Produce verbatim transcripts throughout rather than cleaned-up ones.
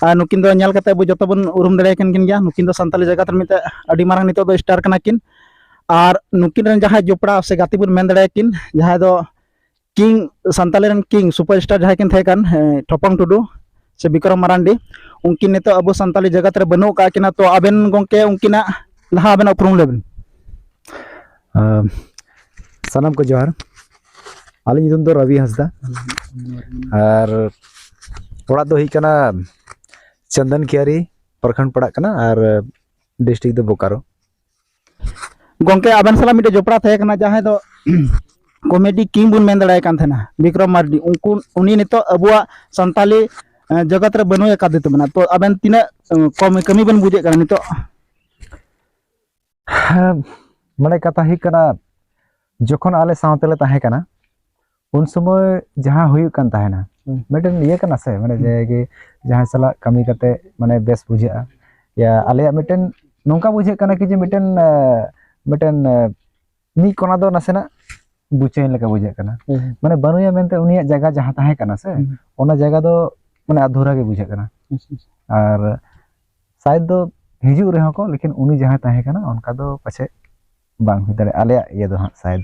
ᱟᱨ ᱱᱩᱠᱤᱱ ᱫᱚ ᱧᱮᱞ ᱠᱟᱛᱮ ᱟᱵᱚ ᱡᱚᱛᱚ ᱵᱚᱱ ᱩᱨᱩᱢ ᱫᱟᱲᱮᱭᱟᱠᱤᱱ ᱠᱟᱱ ᱜᱮᱭᱟ᱾ ᱱᱩᱠᱤᱱ ᱫᱚ ᱥᱟᱱᱛᱟᱞᱤ ᱡᱟᱜᱟᱛ ᱨᱮ ᱢᱤᱫᱴᱮᱡ ᱟᱹᱰᱤ ᱢᱟᱨᱟᱝ ᱱᱤᱛᱚᱜ ᱫᱚ ᱥᱴᱟᱨ ᱠᱟᱱᱟ ᱠᱤᱱ᱾ ᱟᱨ ᱱᱩᱠᱤᱱ ᱨᱮᱱ ᱡᱟᱦᱟᱸᱭ ᱡᱚᱯᱲᱟᱣ ᱥᱮ ᱜᱟᱛᱮ ᱵᱚᱱ ᱢᱮᱱ ᱫᱟᱲᱮᱭᱟᱠᱤᱱ, ᱡᱟᱦᱟᱸᱭ ᱫᱚ ᱠᱤᱝ, ᱥᱟᱱᱛᱟᱞᱤ ᱨᱮᱱ ᱠᱤᱝ ᱥᱩᱯᱟᱨ ᱥᱴᱟᱨ ᱡᱟᱦᱟᱸᱭ ᱠᱤᱱ ᱛᱟᱦᱮᱸ ᱠᱟᱱ, ᱦᱮᱸ, ᱴᱷᱚᱯᱚᱝ ᱴᱩᱰᱩ ᱥᱮ ᱵᱤᱠᱨᱚᱢ ᱢᱟᱨᱟᱱᱰᱤ, ᱩᱱᱠᱤᱱ ᱱᱤᱛᱚᱜ ᱟᱵᱚ ᱥᱟᱱᱛᱟᱞᱤ ᱡᱟᱜᱟᱛ ᱨᱮ ᱵᱟᱹᱱᱩᱜ ᱟᱠᱟᱫ ᱠᱤᱱᱟ᱾ ᱛᱚ ᱟᱵᱮᱱ ᱜᱚᱢᱠᱮ ᱩᱱᱠᱤᱱᱟᱜ ᱞᱟᱦᱟ ᱟᱵᱮᱱᱟᱜ ᱩᱯᱨᱩᱢ ᱞᱟᱹᱭ ᱵᱮᱱ᱾ ᱟᱸ, ᱥᱟᱱᱟᱢ ᱠᱚ ᱡᱚᱦᱟᱨ᱾ ᱟᱹᱞᱤᱧ ᱧᱩᱛᱩᱢ ᱫᱚ ᱨᱚᱵᱤ ᱦᱟᱸᱥᱫᱟ ᱟᱨ ᱚᱲᱟᱜ ᱫᱚ ᱦᱩᱭᱩᱜ ᱠᱟᱱᱟ ᱪᱚᱱᱫᱚᱱ ᱠᱤᱭᱟᱨᱤ, ᱯᱨᱚᱠᱷᱚᱸᱰ ᱯᱟᱲᱟᱜ ᱠᱟᱱᱟ ᱟᱨ ᱰᱤᱥᱴᱨᱤᱠᱴ ᱫᱚ ᱵᱳᱠᱟᱨᱳ᱾ ᱜᱚᱢᱠᱮ ᱟᱵᱮᱱ ᱥᱟᱞᱟᱜ ᱢᱤᱫᱴᱮᱡ ᱡᱚᱯᱲᱟᱣ ᱛᱟᱦᱮᱸ ᱠᱟᱱᱟ ᱡᱟᱦᱟᱸᱭ ᱫᱚ ᱠᱚᱢᱮᱰᱤ ᱠᱤᱝ ᱵᱚᱱ ᱢᱮᱱ ᱫᱟᱲᱮᱭᱟᱭ ᱠᱟᱱ ᱛᱟᱦᱮᱱᱟ, ᱵᱤᱠᱨᱚᱢ ᱢᱟᱨᱰᱤ᱾ ᱩᱱᱠᱩ, ᱩᱱᱤ ᱱᱤᱛᱚᱜ ᱟᱵᱚᱣᱟᱜ ᱥᱟᱱᱛᱟᱞᱤ ᱮ, ᱡᱚᱜᱚᱛ ᱨᱮ ᱵᱟᱹᱱᱩᱭ ᱟᱠᱟᱫᱮ ᱛᱟᱵᱚᱱᱟ᱾ ᱛᱚ ᱟᱵᱮᱱ ᱛᱤᱱᱟᱹᱜ ᱮ, ᱠᱚᱢ ᱠᱟᱹᱢᱤ ᱵᱮᱱ ᱵᱩᱡᱮᱫ ᱠᱟᱱᱟ ᱱᱤᱛᱚᱜ? ᱦᱮᱸ, ᱢᱟᱱᱮ ᱠᱟᱛᱷᱟ ᱦᱩᱭᱩᱜ ᱠᱟᱱᱟ, ᱡᱚᱠᱷᱚᱱ ᱟᱞᱮ ᱥᱟᱶᱛᱮᱞᱮ ᱛᱟᱦᱮᱸ ᱠᱟᱱᱟ ᱩᱱ ᱥᱚᱢᱚᱭ ᱡᱟᱦᱟᱸ ᱦᱩᱭᱩᱜ ᱠᱟᱱ ᱛᱟᱦᱮᱱᱟ, ᱦᱩᱸ᱾ ᱢᱤᱫᱴᱮᱱ ᱤᱭᱟᱹ ᱠᱟᱱᱟ ᱥᱮ, ᱢᱟᱱᱮ ᱡᱮ ᱜᱮ ᱡᱟᱦᱟᱸᱭ ᱥᱟᱞᱟᱜ ᱠᱟᱹᱢᱤ ᱠᱟᱛᱮ ᱢᱟᱱᱮ ᱵᱮᱥ ᱵᱩᱡᱷᱟᱹᱜᱼᱟ᱾ ᱭᱟ, ᱟᱞᱮᱭᱟᱜ ᱢᱤᱫᱴᱮᱱ ᱱᱚᱝᱠᱟ ᱵᱩᱡᱷᱟᱹᱜ ᱠᱟᱱᱟ ᱠᱤ ᱡᱮ ᱢᱤᱫᱴᱮᱱ ᱮ, ᱢᱤᱫᱴᱮᱱ ᱮ, ᱢᱤᱫ ᱠᱚᱱᱟ ᱫᱚ ᱱᱟᱥᱮᱱᱟᱜ ᱵᱩᱪᱟᱹᱭᱮᱱ ᱞᱮᱠᱟ ᱵᱩᱡᱷᱟᱹᱜ ᱠᱟᱱᱟ᱾ ᱦᱩᱸ᱾ ᱢᱟᱱᱮ ᱵᱟᱹᱱᱩᱭᱟ ᱢᱮᱱᱛᱮ ᱩᱱᱤᱭᱟᱜ ᱡᱟᱭᱜᱟ ᱡᱟᱦᱟᱸ ᱛᱟᱦᱮᱸ ᱠᱟᱱᱟ ᱥᱮ, ᱦᱩᱸ᱾ ᱚᱱᱟ ᱡᱟᱭᱜᱟ ᱫᱚ ᱢᱟᱱᱮ ᱟᱫᱷᱩᱨᱟ ᱜᱮ ᱵᱩᱡᱷᱟᱹᱜ ᱠᱟᱱᱟ᱾ ᱟᱪᱪᱷᱟ, ᱟᱪᱪᱷᱟ᱾ ᱟᱨ ᱥᱟᱭᱮᱫ ᱫᱚ ᱦᱤᱡᱩᱜ ᱨᱮᱦᱚᱸ ᱠᱚ, ᱞᱮᱠᱤᱱ ᱩᱱᱤ ᱡᱟᱦᱟᱸᱭ ᱛᱟᱦᱮᱸ ᱠᱟᱱᱟ ᱚᱱᱠᱟ ᱫᱚ ᱯᱟᱪᱮᱫ ᱵᱟᱝ ᱦᱩᱭ ᱫᱟᱲᱮᱭᱟᱜᱼᱟ ᱟᱞᱮᱭᱟᱜ ᱤᱭᱟᱹ ᱫᱚ ᱦᱟᱸᱜ ᱥᱟᱭᱮᱫ᱾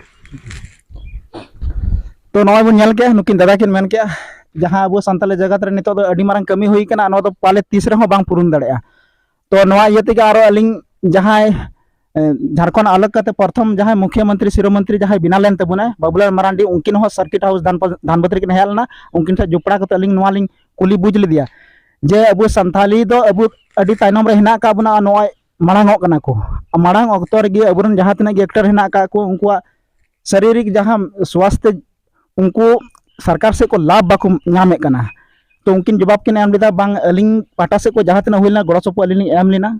ᱛᱚ ᱱᱚᱜᱼᱚᱭ ᱵᱚᱱ ᱧᱮᱞ ᱠᱮᱜᱼᱟ, ᱱᱩᱠᱤᱱ ᱫᱟᱫᱟ ᱠᱤᱱ ᱢᱮᱱ ᱠᱮᱜᱼᱟ, ᱡᱟᱦᱟᱸ ᱟᱵᱚ ᱥᱟᱱᱛᱟᱞᱤ ᱡᱟᱜᱟᱛ ᱨᱮ ᱱᱤᱛᱚᱜ ᱫᱚ ᱟᱹᱰᱤ ᱢᱟᱨᱟᱝ ᱠᱟᱹᱢᱤ ᱦᱩᱭ ᱠᱟᱱᱟ, ᱱᱚᱣᱟ ᱫᱚ ᱯᱟᱞᱮ ᱛᱤᱥ ᱨᱮᱦᱚᱸ ᱵᱟᱝ ᱯᱩᱨᱩᱱ ᱫᱟᱲᱮᱭᱟᱜᱼᱟ᱾ ᱛᱚ ᱱᱚᱣᱟ ᱤᱭᱟᱹ ᱛᱮᱜᱮ ᱟᱨᱚ ᱟᱹᱞᱤᱧ ᱡᱟᱦᱟᱸᱭ ᱮ, ᱡᱷᱟᱲᱠᱷᱚᱸᱰ ᱟᱞᱟᱜᱽ ᱠᱟᱛᱮ ᱯᱨᱚᱛᱷᱚᱢ ᱡᱟᱦᱟᱸᱭ ᱢᱩᱠᱷᱭᱟᱹ ᱢᱚᱱᱛᱨᱤ ᱥᱤᱨᱟᱹ ᱢᱚᱱᱛᱨᱤ ᱡᱟᱦᱟᱸᱭ ᱵᱮᱱᱟᱣ ᱞᱮᱱ ᱛᱟᱵᱚᱱᱟᱭ ᱵᱟᱵᱩᱞᱟᱞ ᱢᱟᱨᱟᱱᱰᱤ, ᱩᱱᱠᱤᱱ ᱦᱚᱸ ᱥᱟᱨᱠᱤᱴ ᱦᱟᱣᱩᱥ ᱫᱷᱟᱱᱯᱟ-, ᱫᱷᱟᱱᱵᱟᱫᱽ ᱨᱮᱠᱤᱱ ᱦᱮᱡ ᱞᱮᱱᱟ᱾ ᱩᱱᱠᱤᱱ ᱥᱟᱶ ᱡᱚᱯᱲᱟᱣ ᱠᱟᱛᱮ ᱟᱹᱞᱤᱧ ᱱᱚᱣᱟ ᱞᱤᱧ ᱠᱩᱞᱤ ᱵᱩᱡᱽ ᱞᱮᱫᱮᱭᱟ ᱡᱮ ᱟᱵᱚ ᱥᱟᱱᱛᱷᱟᱞᱤ ᱫᱚ ᱟᱵᱚ ᱟᱹᱰᱤ ᱛᱟᱭᱱᱚᱢ ᱨᱮ ᱦᱮᱱᱟᱜ ᱟᱠᱟᱫ ᱵᱚᱱᱟ, ᱱᱚᱜᱼᱚᱭ ᱢᱟᱲᱟᱝ ᱚᱜ ᱠᱟᱱᱟ ᱠᱚ᱾ ᱢᱟᱲᱟᱝ ᱚᱠᱛᱚ ᱨᱮᱜᱮ ᱟᱵᱚᱨᱮᱱ ᱡᱟᱦᱟᱸ ᱛᱤᱱᱟᱹᱜ ᱜᱮ ᱮᱠᱴᱟᱨ ᱦᱮᱱᱟᱜ ᱟᱠᱟᱫ ᱠᱚ, ᱩᱱᱠᱩᱣᱟᱜ ᱥᱟᱨᱤᱨᱤᱠ ᱡᱟᱦᱟᱸ ᱥᱣᱟᱥᱛᱷ ᱩᱱᱠᱩ ᱥᱚᱨᱠᱟᱨ ᱥᱮᱫ ᱠᱚ ᱞᱟᱵᱷ ᱵᱟᱠᱚ ᱧᱟᱢᱮᱫ ᱠᱟᱱᱟ᱾ ᱛᱚ ᱩᱱᱠᱤᱱ ᱡᱚᱵᱟᱵ ᱠᱤᱱ ᱮᱢ ᱞᱮᱫᱟ, ᱵᱟᱝ, ᱟᱹᱞᱤᱧ ᱯᱟᱦᱴᱟ ᱥᱮᱫ ᱠᱚ ᱡᱟᱦᱟᱸ ᱛᱤᱱᱟᱹᱜ ᱦᱩᱭ ᱞᱮᱱᱟ ᱜᱚᱲᱚ ᱥᱚᱯᱚᱦᱚᱫ ᱟᱹᱞᱤᱧ ᱞᱤᱧ ᱮᱢ ᱞᱮᱱᱟ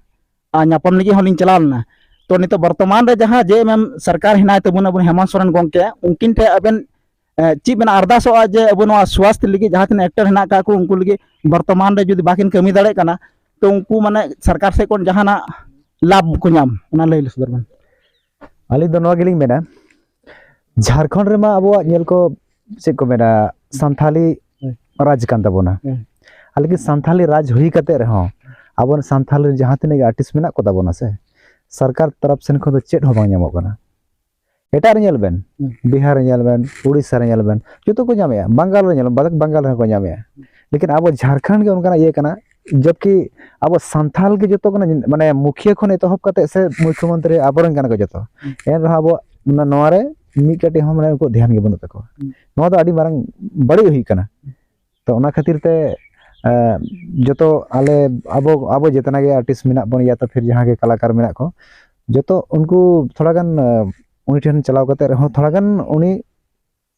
ᱟᱨ ᱧᱟᱯᱟᱢ ᱞᱟᱹᱜᱤᱫ ᱦᱚᱸᱞᱤᱧ ᱪᱟᱞᱟᱣ ᱞᱮᱱᱟ᱾ ᱛᱚ ᱱᱤᱛᱚᱜ ᱵᱚᱨᱛᱚᱢᱟᱱ ᱨᱮ ᱡᱟᱦᱟᱸ ᱡᱮ ᱮᱢ ᱮᱢ ᱥᱚᱨᱠᱟᱨ ᱦᱮᱱᱟᱭ ᱛᱟᱵᱚᱱᱟ, ᱟᱵᱚ ᱦᱮᱢᱚᱱᱛ ᱥᱚᱨᱮᱱ ᱜᱚᱢᱠᱮ, ᱩᱱᱠᱤᱱ ᱴᱷᱮᱱ ᱟᱵᱮᱱ ᱮ, ᱪᱮᱫ ᱵᱮᱱ ᱟᱨᱫᱟᱥᱚᱜᱼᱟ ᱡᱮ ᱟᱵᱚ ᱱᱚᱣᱟ ᱥᱣᱟᱥᱛᱷ ᱞᱟᱹᱜᱤᱫ ᱡᱟᱦᱟᱸ ᱛᱤᱱᱟᱹᱜ ᱮᱠᱴᱟᱨ ᱦᱮᱱᱟᱜ ᱟᱠᱟᱫ ᱠᱚ, ᱩᱱᱠᱩ ᱞᱟᱹᱜᱤᱫ ᱵᱚᱨᱛᱚᱢᱟᱱ ᱨᱮ ᱡᱩᱫᱤ ᱵᱟᱠᱤᱱ ᱠᱟᱹᱢᱤ ᱫᱟᱲᱮᱭᱟᱜ ᱠᱟᱱᱟ, ᱛᱚ ᱩᱱᱠᱩ ᱢᱟᱱᱮ ᱥᱚᱨᱠᱟᱨ ᱥᱮᱫ ᱠᱷᱚᱱ ᱡᱟᱦᱟᱱᱟᱜ ᱞᱟᱵᱷ ᱠᱚ ᱧᱟᱢ, ᱚᱱᱟ ᱞᱟᱹᱭ ᱥᱚᱫᱚᱨ ᱵᱮᱱ᱾ ᱟᱹᱞᱤᱧ ᱫᱚ ᱱᱚᱣᱟ ᱜᱮᱞᱤᱧ ᱢᱮᱱᱟ, ᱡᱷᱟᱲᱠᱷᱚᱸᱰ ᱨᱮᱢᱟ ᱟᱵᱚᱣᱟᱜ ᱧᱮᱞ ᱠᱚ ᱪᱮᱫ ᱠᱚ ᱢᱮᱱᱟ, ᱥᱟᱱᱛᱷᱟᱞᱤ ᱦᱮᱸ᱾ ᱨᱟᱡᱽ ᱠᱟᱱ ᱛᱟᱵᱚᱱᱟ᱾ ᱦᱮᱸ᱾ ᱟᱨ ᱞᱮᱠᱤᱱ ᱥᱟᱱᱛᱷᱟᱞᱤ ᱨᱟᱡᱽ ᱦᱩᱭ ᱠᱟᱛᱮ ᱨᱮᱦᱚᱸ ᱟᱵᱚᱨᱮᱱ ᱥᱟᱱᱛᱷᱟᱞᱤ ᱡᱟᱦᱟᱸ ᱛᱤᱱᱟᱹᱜ ᱜᱮ ᱟᱨᱴᱤᱥᱴ ᱢᱮᱱᱟᱜ ᱠᱚ ᱛᱟᱵᱚᱱᱟ ᱥᱮ, ᱥᱚᱨᱠᱟᱨ ᱛᱚᱨᱚᱯ ᱥᱮᱱ ᱠᱷᱚᱱ ᱫᱚ ᱪᱮᱫ ᱦᱚᱸ ᱵᱟᱝ ᱧᱟᱢᱚᱜ ᱠᱟᱱᱟ᱾ ᱮᱴᱟᱜ ᱨᱮ ᱧᱮᱞ ᱵᱮᱱ, ᱦᱩᱸ᱾ ᱵᱤᱦᱟᱨ ᱨᱮ ᱧᱮᱞ ᱵᱮᱱ, ᱩᱲᱤᱥᱥᱟ ᱨᱮ ᱧᱮᱞ ᱵᱮᱱ, ᱡᱚᱛᱚ ᱠᱚ ᱧᱟᱢᱮᱜᱼᱟ᱾ ᱵᱟᱝᱜᱟᱞ ᱨᱮ ᱧᱮᱞ ᱵᱮᱱ, ᱵᱟᱝᱜᱟᱞ ᱨᱮᱦᱚᱸ ᱠᱚ ᱧᱟᱢᱮᱜᱼᱟ᱾ ᱞᱮᱠᱤᱱ ᱟᱵᱚ ᱡᱷᱟᱲᱠᱷᱚᱸᱰ ᱜᱮ ᱚᱱᱠᱟᱱᱟᱜ ᱤᱭᱟᱹ ᱠᱟᱱᱟ, ᱡᱚᱵᱠᱤ ᱟᱵᱚ ᱥᱟᱱᱛᱷᱟᱞ ᱜᱮ ᱡᱚᱛᱚ ᱠᱟᱱᱟ, ᱢᱟᱱᱮ ᱢᱩᱠᱷᱤᱭᱟᱹ ᱠᱷᱚᱱ ᱮᱛᱚᱦᱚᱵ ᱠᱟᱛᱮ ᱥᱮ ᱢᱩᱠᱷᱭᱚᱢᱚᱱᱛᱨᱤ ᱟᱵᱚᱨᱮᱱ ᱠᱟᱱᱟ ᱠᱚ ᱡᱚᱛᱚ᱾ ᱦᱩᱸ᱾ ᱮᱱ ᱨᱮᱦᱚᱸ ᱟᱵᱚ ᱱᱚᱣᱟ ᱨᱮ ᱢᱤᱫ ᱠᱟᱹᱴᱤᱡ ᱦᱚᱸ ᱢᱟᱱᱮ ᱩᱱᱠᱩ ᱫᱷᱮᱭᱟᱱ ᱜᱮ ᱵᱟᱹᱱᱩᱜ ᱛᱟᱠᱚᱣᱟ᱾ ᱦᱩᱸ᱾ ᱱᱚᱣᱟ ᱫᱚ ᱟᱹᱰᱤ ᱢᱟᱨᱟᱝ ᱵᱟᱹᱲᱤᱡ ᱦᱩᱭᱩᱜ ᱠᱟᱱᱟ᱾ ᱛᱚ ᱚᱱᱟ ᱠᱷᱟᱹᱛᱤᱨ ᱛᱮ, ᱮ, ᱡᱚᱛᱚ ᱟᱞᱮ ᱟᱵᱚ, ᱟᱵᱚ ᱡᱮᱛᱱᱟ ᱜᱮ ᱟᱨᱴᱤᱥᱴ ᱢᱮᱱᱟᱜ ᱵᱚᱱ ᱭᱟ ᱛᱚ ᱯᱷᱤᱨ ᱡᱟᱦᱟᱸ ᱜᱮ ᱠᱟᱞᱟᱠᱟᱨ ᱢᱮᱱᱟᱜ ᱠᱚ, ᱡᱚᱛᱚ ᱩᱱᱠᱩ ᱛᱷᱚᱲᱟ ᱜᱟᱱ, ᱮ, ᱩᱱᱤ ᱴᱷᱮᱱ ᱪᱟᱞᱟᱣ ᱠᱟᱛᱮ ᱨᱮᱦᱚᱸ ᱛᱷᱚᱲᱟ ᱜᱟᱱ ᱩᱱᱤ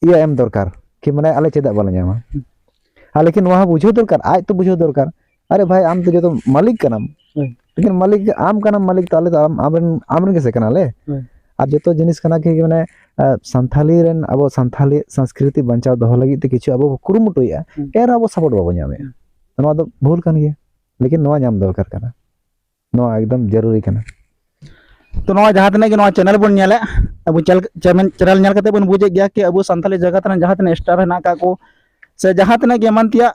ᱤᱭᱟᱹ ᱮᱢ ᱫᱚᱨᱠᱟᱨ ᱠᱤ ᱢᱟᱱᱮ ᱟᱞᱮ ᱪᱮᱫᱟᱜ ᱵᱟᱞᱮ ᱧᱟᱢᱟ? ᱟᱨ ᱞᱮᱠᱤᱱ ᱱᱚᱣᱟ ᱦᱚᱸ ᱵᱩᱡᱷᱟᱹᱣ ᱫᱚᱨᱠᱟᱨ, ᱟᱡ ᱛᱚ ᱵᱩᱡᱷᱟᱹᱣ ᱫᱚᱨᱠᱟᱨ, ᱟᱨᱮ ᱵᱷᱟᱭ ᱟᱢ ᱛᱚ ᱡᱚᱛᱚ ᱢᱟᱹᱞᱤᱠ ᱠᱟᱱᱟᱢ, ᱦᱳᱭ᱾ ᱞᱮᱠᱤᱱ ᱢᱟᱹᱞᱤᱠ ᱟᱢ ᱠᱟᱱᱟᱢ, ᱢᱟᱹᱞᱤᱠ ᱛᱚ ᱟᱞᱮ ᱫᱚ ᱟᱢ, ᱟᱢᱨᱮᱱ, ᱟᱢᱨᱮᱱ ᱜᱮᱥᱮ ᱠᱟᱱᱟᱞᱮ᱾ ᱦᱳᱭ᱾ ᱟᱨ ᱡᱚᱛᱚ ᱡᱤᱱᱤᱥ ᱠᱟᱱᱟ ᱠᱤ ᱢᱟᱱᱮ, ᱟ, ᱥᱟᱱᱛᱷᱟᱞᱤ ᱨᱮᱱ, ᱟᱵᱚ ᱥᱟᱱᱛᱷᱟᱞᱤ ᱥᱚᱝᱥᱠᱨᱤᱛᱤ ᱵᱟᱧᱪᱟᱣ ᱫᱚᱦᱚ ᱞᱟᱹᱜᱤᱫ ᱛᱮ ᱠᱤᱪᱷᱩ ᱟᱵᱚ ᱵᱚ ᱠᱩᱨᱩᱢᱩᱴᱩᱭᱮᱫᱼᱟ, ᱦᱩᱸ᱾ ᱮᱱ ᱨᱮᱦᱚᱸ ᱟᱵᱚ ᱥᱟᱯᱳᱨᱴ ᱵᱟᱵᱚ ᱧᱟᱢᱮᱫᱼᱟ᱾ ᱱᱚᱣᱟ ᱫᱚ ᱵᱷᱩᱞ ᱠᱟᱱ ᱜᱮᱭᱟ, ᱞᱮᱠᱤᱱ ᱱᱚᱣᱟ ᱧᱟᱢ ᱫᱚᱨᱠᱟᱨ ᱠᱟᱱᱟ, ᱱᱚᱣᱟ ᱮᱠᱫᱚᱢ ᱡᱟᱹᱨᱩᱨᱤ ᱠᱟᱱᱟ᱾ ᱛᱚ ᱱᱚᱣᱟ ᱡᱟᱦᱟᱸ ᱛᱤᱱᱟᱹᱜ ᱜᱮ ᱱᱚᱣᱟ ᱪᱮᱱᱮᱞ ᱵᱚᱱ ᱧᱮᱞᱮᱫ, ᱟᱵᱚ ᱪᱮᱱᱮᱞ ᱧᱮᱞ ᱠᱟᱛᱮ ᱵᱚᱱ ᱵᱩᱡᱮᱫ ᱜᱮᱭᱟ ᱠᱤ ᱟᱵᱚ ᱥᱟᱱᱛᱟᱞᱤ ᱡᱟᱭᱜᱟ ᱨᱮᱱ ᱡᱟᱦᱟᱸ ᱛᱤᱱᱟᱹᱜ ᱥᱴᱟᱨ ᱦᱮᱱᱟᱜ ᱟᱠᱟᱫ ᱠᱚ ᱥᱮ ᱡᱟᱦᱟᱸ ᱛᱤᱱᱟᱹᱜ ᱜᱮ ᱮᱢᱟᱱ ᱛᱮᱭᱟᱜ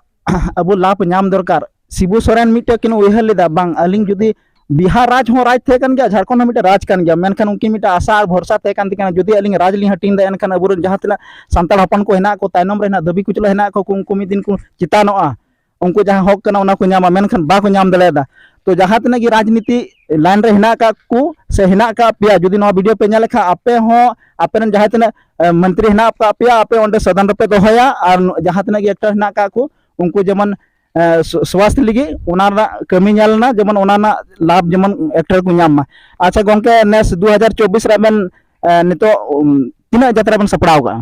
ᱟᱵᱚ ᱞᱟᱵᱷ ᱧᱟᱢ ᱫᱚᱨᱠᱟᱨ᱾ ᱥᱤᱵᱩ ᱥᱚᱨᱮᱱ ᱢᱤᱫᱴᱮᱡ ᱠᱤᱱ ᱩᱭᱦᱟᱹᱨ ᱞᱮᱫᱟ, ᱵᱟᱝ ᱟᱹᱞᱤᱧ ᱡᱩᱫᱤ ᱵᱤᱦᱟᱨ ᱨᱟᱡᱽ ᱦᱚᱸ ᱨᱟᱡᱽ ᱛᱟᱦᱮᱸ ᱠᱟᱱ ᱜᱮᱭᱟ, ᱡᱷᱟᱲᱠᱷᱚᱸᱰ ᱦᱚᱸ ᱢᱤᱫᱴᱮᱡ ᱨᱟᱡᱽ ᱠᱟᱱ ᱜᱮᱭᱟ, ᱢᱮᱱᱠᱷᱟᱱ ᱩᱱᱠᱤᱱ ᱢᱤᱫᱴᱮᱡ ᱟᱥᱟ ᱟᱨ ᱵᱷᱚᱨᱥᱟ ᱛᱟᱦᱮᱸ ᱠᱟᱱ ᱛᱟᱹᱠᱤᱱᱟ ᱡᱩᱫᱤ ᱟᱹᱞᱤᱧ ᱨᱟᱡᱽ ᱞᱤᱧ ᱦᱟᱹᱴᱤᱧ ᱫᱟ ᱮᱱᱠᱷᱟᱱ ᱟᱵᱚᱨᱮᱱ ᱡᱟᱦᱟᱸ ᱛᱤᱱᱟᱹᱜ ᱥᱟᱱᱛᱟᱲ ᱦᱚᱯᱚᱱ ᱠᱚ ᱦᱮᱱᱟᱜ ᱠᱚ, ᱛᱟᱭᱱᱚᱢ ᱨᱮ ᱦᱮᱱᱟᱜ ᱫᱟᱹᱵᱤ ᱠᱚᱪᱞᱚᱱ ᱦᱮᱱᱟᱜ ᱠᱚ, ᱩᱱᱠᱩ ᱢᱤᱫ ᱫᱤᱱ ᱠᱚ ᱪᱮᱛᱟᱱᱚᱜᱼᱟ᱾ ᱩᱱᱠᱩ ᱡᱟᱦᱟᱸ ᱦᱚᱠ ᱠᱟᱱᱟ ᱚᱱᱟ ᱠᱚ ᱧᱟᱢᱟ, ᱢᱮᱱᱠᱷᱟᱱ ᱵᱟᱠᱚ ᱧᱟᱢ ᱫᱟᱲᱮᱭᱟᱫᱟ᱾ ᱛᱚ ᱡᱟᱦᱟᱸ ᱛᱤᱱᱟᱹᱜ ᱜᱮ ᱨᱟᱡᱽᱱᱤᱛᱤ ᱞᱟᱭᱤᱱ ᱨᱮ ᱦᱮᱱᱟᱜ ᱟᱠᱟᱫ ᱠᱚ ᱥᱮ ᱦᱮᱱᱟᱜ ᱟᱠᱟᱫ ᱯᱮᱭᱟ, ᱡᱩᱫᱤ ᱱᱚᱣᱟ ᱵᱷᱤᱰᱤᱭᱳ ᱯᱮ ᱧᱮᱞ ᱞᱮᱠᱷᱟᱱ ᱟᱯᱮ ᱦᱚᱸ ᱟᱯᱮ ᱨᱮᱱ ᱡᱟᱦᱟᱸ ᱛᱤᱱᱟᱹᱜ, ᱮ, ᱢᱚᱱᱛᱨᱤ ᱦᱮᱱᱟᱜ ᱟᱠᱟᱫ ᱯᱮᱭᱟ, ᱟᱯᱮ ᱚᱸᱰᱮ ᱥᱚᱫᱚᱱ ᱨᱮᱯᱮ ᱫᱚᱦᱚᱭᱟ᱾ ᱟᱨ ᱱᱩ-, ᱡᱟᱦᱟᱸ ᱛᱤᱱᱟᱹᱜ ᱜᱮ ᱮᱠᱴᱟᱨ ᱦᱮᱱᱟᱜ ᱟᱠᱟᱫ ᱠᱚ ᱩᱱᱠᱩ ᱡᱮᱢᱚᱱ, ᱮ, ᱥᱩ-, ᱥᱩᱣᱟᱥᱛᱷ ᱞᱟᱹᱜᱤᱫ ᱚᱱᱟ ᱨᱮᱱᱟᱜ ᱠᱟᱹᱢᱤ ᱧᱮᱞ ᱮᱱᱟ, ᱡᱮᱢᱚᱱ ᱚᱱᱟ ᱨᱮᱱᱟᱜ ᱞᱟᱵᱷ ᱡᱮᱢᱚᱱ ᱮᱠᱴᱟᱨ ᱠᱚ ᱧᱟᱢ ᱢᱟ᱾ ᱟᱪᱪᱷᱟ ᱜᱚᱝᱠᱮ, ᱱᱮᱥ ᱫᱩ ᱦᱟᱡᱟᱨ ᱪᱚᱵᱵᱤᱥ ᱨᱮ ᱟᱵᱮᱱ, ᱮ, ᱱᱤᱛᱚᱜ, ᱩᱢ, ᱛᱤᱱᱟᱹᱜ ᱡᱟᱛᱨᱟ ᱵᱮᱱ ᱥᱟᱯᱲᱟᱣ ᱠᱟᱜᱼᱟ?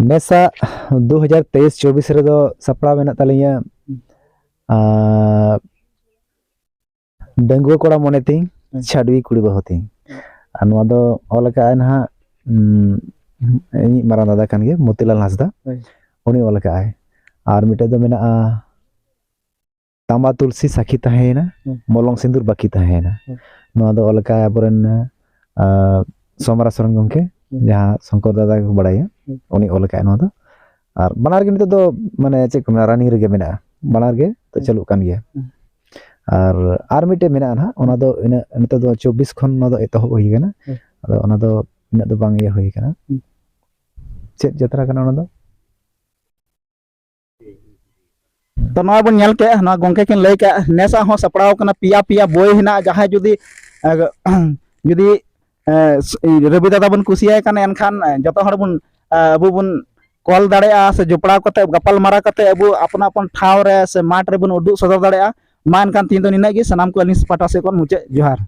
ᱱᱮᱥᱟᱜ ᱫᱩ ᱦᱟᱡᱟᱨ ᱛᱮᱭᱤᱥ ᱪᱚᱵᱵᱤᱥ ᱨᱮᱫᱚ ᱥᱟᱯᱲᱟᱣ ᱢᱮᱱᱟᱜ ᱛᱟᱹᱞᱤᱧᱟ, ᱟᱨ ᱰᱟᱺᱜᱩᱣᱟᱹ ᱠᱚᱲᱟ ᱢᱚᱱᱮ ᱛᱤᱧ, ᱦᱩᱸ᱾ ᱪᱷᱟᱰᱣᱤ ᱠᱩᱲᱤ ᱵᱟᱹᱦᱩ ᱛᱤᱧ᱾ ᱟᱨ ᱱᱚᱣᱟ ᱫᱚ ᱚᱞ ᱟᱠᱟᱫᱼᱟᱭ ᱱᱟᱦᱟᱜ, ᱩᱸ, ᱤᱧᱤᱡ ᱢᱟᱨᱟᱝ ᱫᱟᱫᱟ ᱠᱟᱱ ᱜᱮᱭᱟ, ᱢᱚᱛᱤᱞᱟᱞ ᱦᱟᱸᱥᱫᱟ᱾ ᱦᱳᱭ᱾ ᱩᱱᱤ ᱚᱞ ᱟᱠᱟᱫᱼᱟᱭ᱾ ᱟᱨ ᱢᱤᱫᱴᱮᱡ ᱫᱚ ᱢᱮᱱᱟᱜᱼᱟ, ᱛᱟᱢᱵᱟ ᱛᱩᱞᱥᱤ ᱥᱟᱹᱠᱷᱤ ᱛᱟᱦᱮᱸᱭᱮᱱᱟ, ᱦᱩᱸ᱾ ᱢᱚᱞᱚᱝ ᱥᱤᱸᱫᱩᱨ ᱵᱟᱹᱠᱤ ᱛᱟᱦᱮᱸᱭᱮᱱᱟ᱾ ᱦᱩᱸ᱾ ᱱᱚᱣᱟ ᱫᱚ ᱚᱞ ᱟᱠᱟᱫᱼᱟᱭ ᱟᱵᱚᱨᱮᱱ, ᱟ, ᱥᱚᱢᱨᱟ ᱥᱚᱨᱮᱱ ᱜᱚᱢᱠᱮ, ᱦᱩᱸ᱾ ᱡᱟᱦᱟᱸ ᱥᱚᱝᱠᱚᱨ ᱫᱟᱫᱟ ᱜᱮᱠᱚ ᱵᱟᱲᱟᱭᱟ, ᱦᱩᱸ᱾ ᱩᱱᱤ ᱚᱞ ᱟᱠᱟᱫᱼᱟᱭ ᱱᱚᱣᱟ ᱫᱚ᱾ ᱟᱨ ᱵᱟᱱᱟᱨ ᱜᱮ ᱱᱤᱛᱚᱜ ᱫᱚ ᱢᱟᱱᱮ ᱪᱮᱫ ᱠᱚ ᱢᱮᱱᱟ, ᱨᱟᱱᱤᱝ ᱨᱮᱜᱮ ᱢᱮᱱᱟᱜᱼᱟ, ᱵᱟᱱᱟᱨ ᱜᱮ ᱛᱚ ᱦᱩᱸ᱾ ᱪᱟᱹᱞᱩᱜ ᱠᱟᱱ ᱜᱮᱭᱟ᱾ ᱦᱩᱸ᱾ ᱟᱨ ᱟᱨ ᱢᱤᱫᱴᱮᱡ ᱢᱮᱱᱟᱜᱼᱟ ᱱᱟᱦᱟᱜ, ᱚᱱᱟ ᱫᱚ ᱤᱱᱟᱹᱜ ᱱᱤᱛᱚᱜ ᱫᱚ ᱪᱚᱵᱵᱤᱥ ᱠᱷᱚᱱ ᱱᱚᱣᱟ ᱫᱚ ᱮᱛᱚᱦᱚᱵ ᱦᱩᱭ ᱠᱟᱱᱟ᱾ ᱦᱩᱸ᱾ ᱟᱫᱚ ᱚᱱᱟ ᱫᱚ ᱤᱱᱟᱹᱜ ᱫᱚ ᱵᱟᱝ ᱤᱭᱟᱹ ᱦᱩᱭ ᱠᱟᱱᱟ᱾ ᱦᱩᱸ᱾ ᱪᱮᱫ ᱡᱟᱛᱨᱟ ᱠᱟᱱᱟ ᱚᱱᱟ ᱫᱚ? ᱛᱚ ᱱᱚᱣᱟ ᱵᱚᱱ ᱧᱮᱞ ᱠᱮᱜᱼᱟ, ᱱᱚᱣᱟ ᱜᱚᱝᱠᱮ ᱠᱤᱱ ᱞᱟᱹᱭ ᱠᱮᱜᱼᱟ, ᱱᱮᱥᱟᱜ ᱦᱚᱸ ᱥᱟᱯᱲᱟᱣ ᱠᱟᱱᱟ, ᱯᱮᱭᱟ ᱯᱮᱭᱟ ᱵᱳᱭ ᱦᱮᱱᱟᱜᱼᱟ᱾ ᱡᱟᱦᱟᱸᱭ ᱡᱩᱫᱤ, ᱮ, ᱡᱩᱫᱤ, ᱮ, ᱨᱚᱵᱤ ᱫᱟᱫᱟ ᱵᱚᱱ ᱠᱩᱥᱤᱭᱟᱭ ᱠᱟᱱᱟ, ᱮᱱᱠᱷᱟᱱ, ᱮ, ᱡᱚᱛᱚ ᱦᱚᱲ ᱵᱚᱱ, ᱮ, ᱟᱵᱚ ᱵᱚᱱ ᱠᱚᱞ ᱫᱟᱲᱮᱭᱟᱜᱼᱟ ᱥᱮ ᱡᱚᱯᱲᱟᱣ ᱠᱟᱛᱮ, ᱜᱟᱯᱟᱞ ᱢᱟᱨᱟᱣ ᱠᱟᱛᱮ ᱟᱵᱚ ᱟᱯᱱᱟ ᱟᱯᱱ ᱴᱷᱟᱶ ᱨᱮ ᱥᱮ ᱢᱟᱴᱷ ᱨᱮᱵᱚᱱ ᱩᱫᱩᱜ ᱥᱚᱫᱚᱨ ᱫᱟᱲᱮᱭᱟᱜᱼᱟ᱾ ᱢᱟ ᱮᱱᱠᱷᱟᱱ ᱛᱤᱦᱤᱧ ᱫᱚ ᱱᱤᱱᱟᱹᱜ ᱜᱮ, ᱥᱟᱱᱟᱢ ᱠᱚ ᱟᱹᱞᱤᱧ ᱯᱟᱦᱴᱟ ᱥᱮᱫ ᱠᱷᱚᱱ ᱢᱩᱪᱟᱹᱫ ᱡᱚᱦᱟᱨ᱾